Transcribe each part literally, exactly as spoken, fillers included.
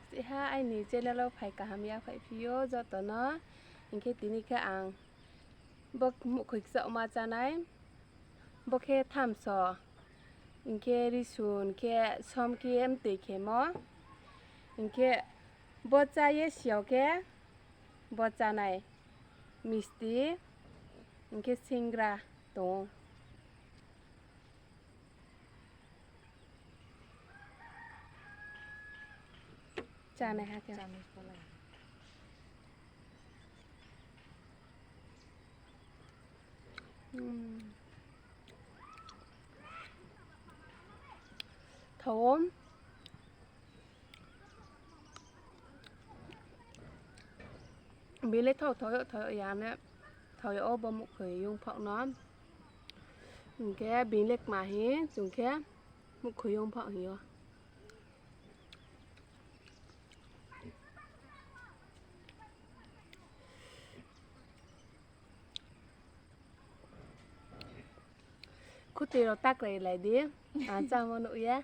Kchiha aini channel wo phai kaham ya phaiphi ou joto no. Hing khe tini khe ang bo muhkhoi kchaohma chánai. Bo khe thamso, hing khe risun khe som khe mtoi khemo. Hing khe bo chá ye siyao khe bo chánai misti, hing khe singra tong ou. Chánaiha khe. Thao. Bini le thao, thao, thao ya ne, thao ya o bo muhkhoi yongphaoh no. Hing khe bini le kma hing chung khe muhkhoi yongphaoh hing yo. Khuti rao ta krai lai di, ang chámo nuh ye.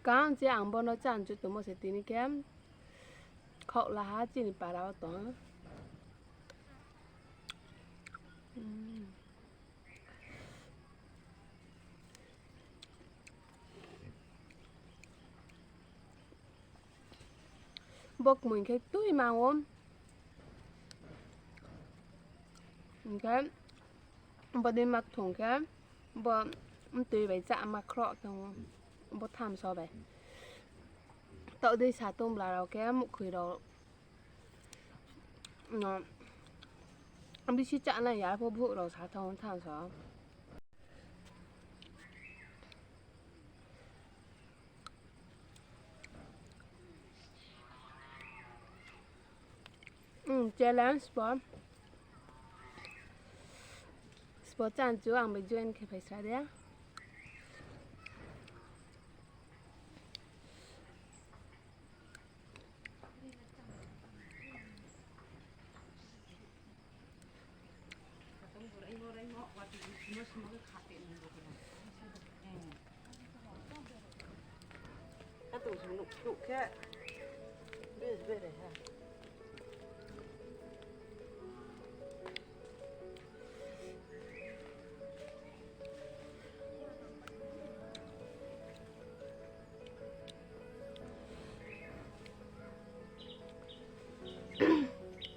Skang je ang bono chá nchu tongmo se tini khe khaoh laha chini para wo tong. Bo kmoi khe tui mang ou. Hing khe bo dei ma kthung khe bo mtoi bai cháma khroh tong ou. Bo thamso bai. Taoh dei sa tong bla rao khe muhkhoi rao no bisi chánai ya pho bhouh rao sa thanng thanng sa. Challenge bo. Sbo chá nchu ang bai join khe phai sa de.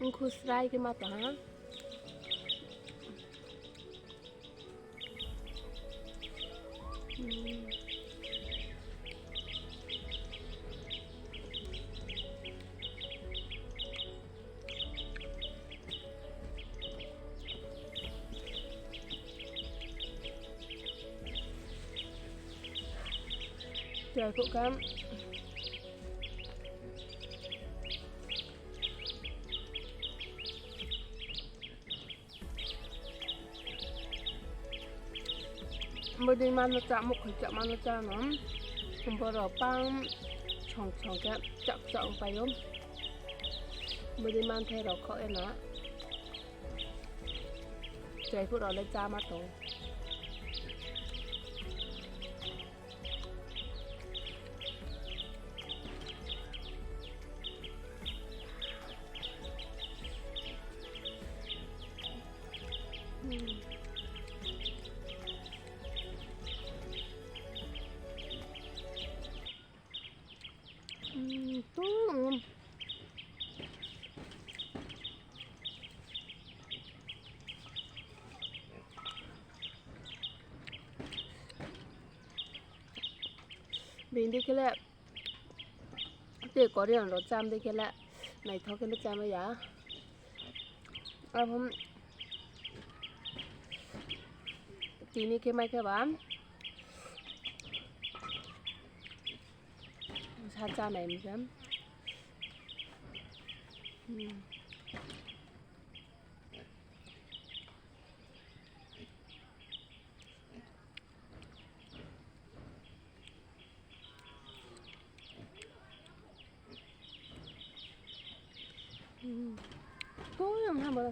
Mkhu srai khe ma tong ha. Chrai phuh khe. Bodei ma no chá, muhkhoi chá ma no chá no. Boro pang song song khe chak chak pai ou. Bodei manthai rao khaoh ye no. Chrai phuh rao le chá ma tong. Bini dei khe le, tei Korean rao chá dei khe le, naithok khe le chámai ya. Abo tini khe mai khe ba sa chánai mi se. Tui ang ha bo.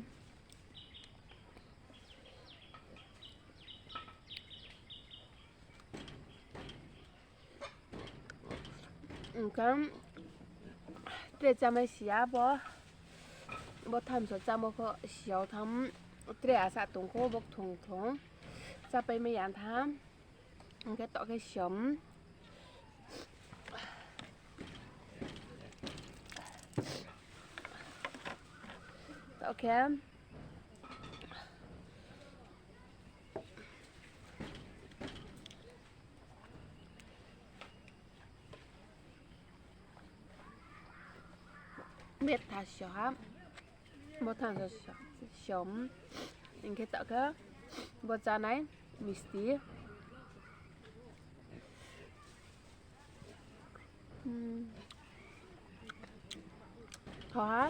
Hing khe tre chámai si ya bo. Bo thamso chámo pho si ya tham. Tre asa tong kho bo kthung kthung. Chápai mai ya tham. Hing khe taoh khe si ya. Taoh khe betha si ya ha. Bo thamso si ya. Hing khe taoh khe bo chánai misti. Tho ha.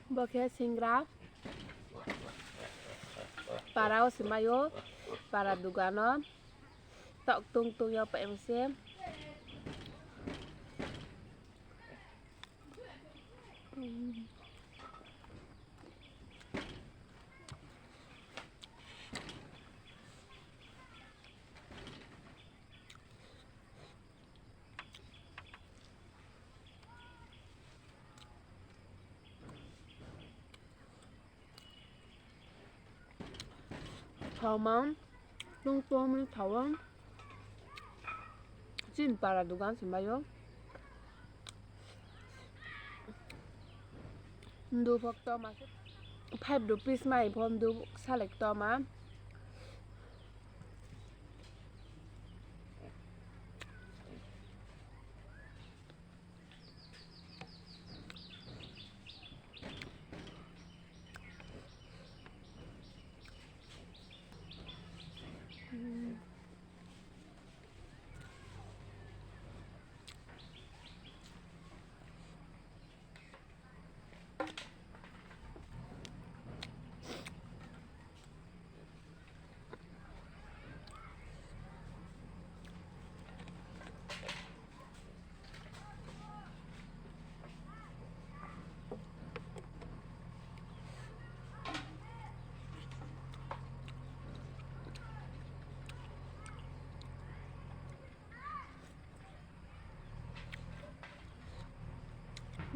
Bo khe singra. Para wo se mai ou, para dugan no. Taoh tong tong yo paimo se. Thaoma, tong tong mi thaoma. Chini para dugan se mai ou. Mdu pho ktoma se, five rupees mai pho mdu salai ktoma.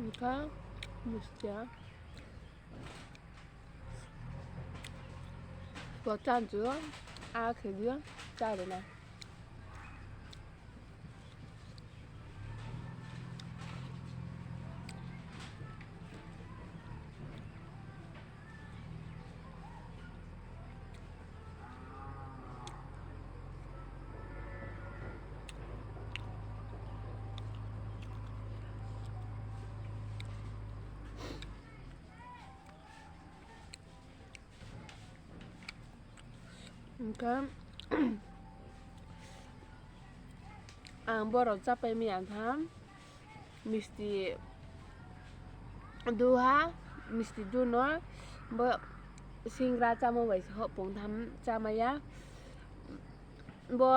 Hing khe misti ya. Bo chá chu, a khe di, chá ri na. Hing khe ang borao chápai mi ya tham, misti du ha, misti du no, bo singra chámo bai se hoh pung tham chámai ya. Bo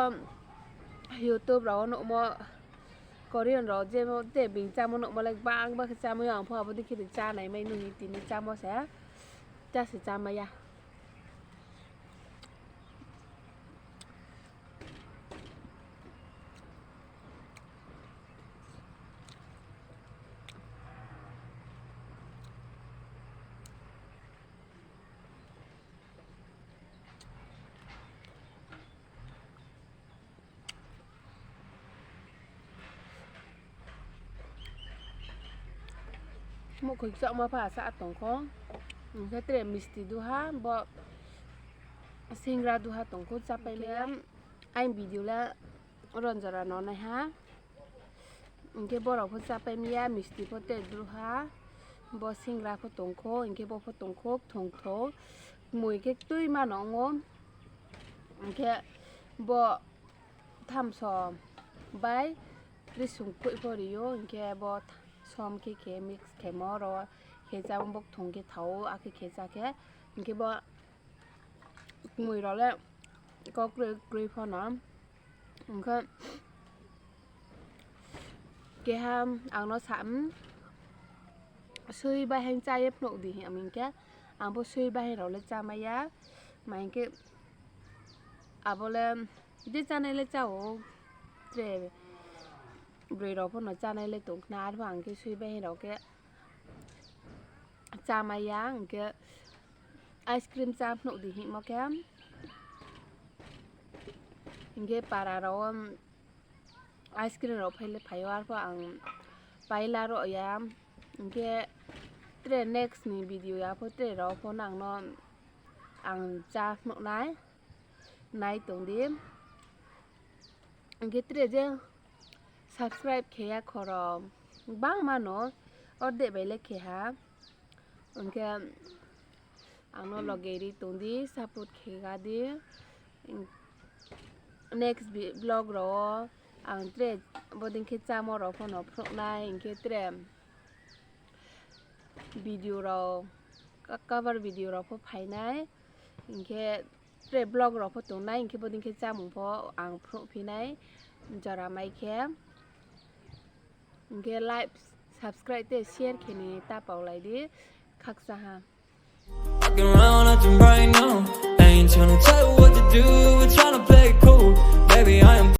YouTube rao wo nuhmo, Korean rao je, je bini chámo nuhmo le gbangma khe chámai yo, ang pho abo dei khe de chá nai mai nung hi tini chámo se, chá se chámai ya. Muhkhoi kchahma pha sa tong kho. Hing khe tre misti du ha, bo singra du ha tong kho, chápai mi ya. Aini video le ronjora no nai ha. Hing khe borao pho chápai mi ya, misti pho tre du ha. Bo singra pho tong kho, hing khe bo pho tong kho, kthung kthung. Kmoi khe tuima no ong ou. Hing khe bo thamso bai risung khuih pho ri ou, hing khe bo som khe khe mix khemo ro khe chá bo kthung khe thao, akhe khe chá khe, hing khe bo kmoi rao le kau kroi kroi pho no. Hing khe keha ang no sa, sui bahai chá ye phnuh di hing khe, ang pho sui bahai rao le chámai ya. Ma hing khe abo le je chánai le chá ou, tre broi rao pho no chánai le tong khna, arpho ang khe sui bahai rao khe chámai ya, hing khe ice cream chá phnuh di hingmo khe, hing khe para rao ice cream rao phai le phai ou, arpho ang pai la ro ya. Hing khe tre next ni video ya pho tre rao pho nang no ang chá phnuh nai, nai tong di. Hing khe tre je subscribe khe ya khorao gbangma no, ordek bai le khe ha. Hing khe ang no loge ri tong di, support khe ga di. Next vlog rao wo ang tre bodei khe chámo rao pho no phnuh nai, hing khe tre video rao, cover video rao pho phai nai, hing khe tre vlog rao pho tong nai, hing khe bodei khe chámung pho ang phnuh phi nai, jora mai khe. Hing khe like, subscribe tei share khe ni ta paulai di, khakchang ha. Fucking around, acting right now. I ain't tryna tell you what to do, we're tryna play it cool. Baby, I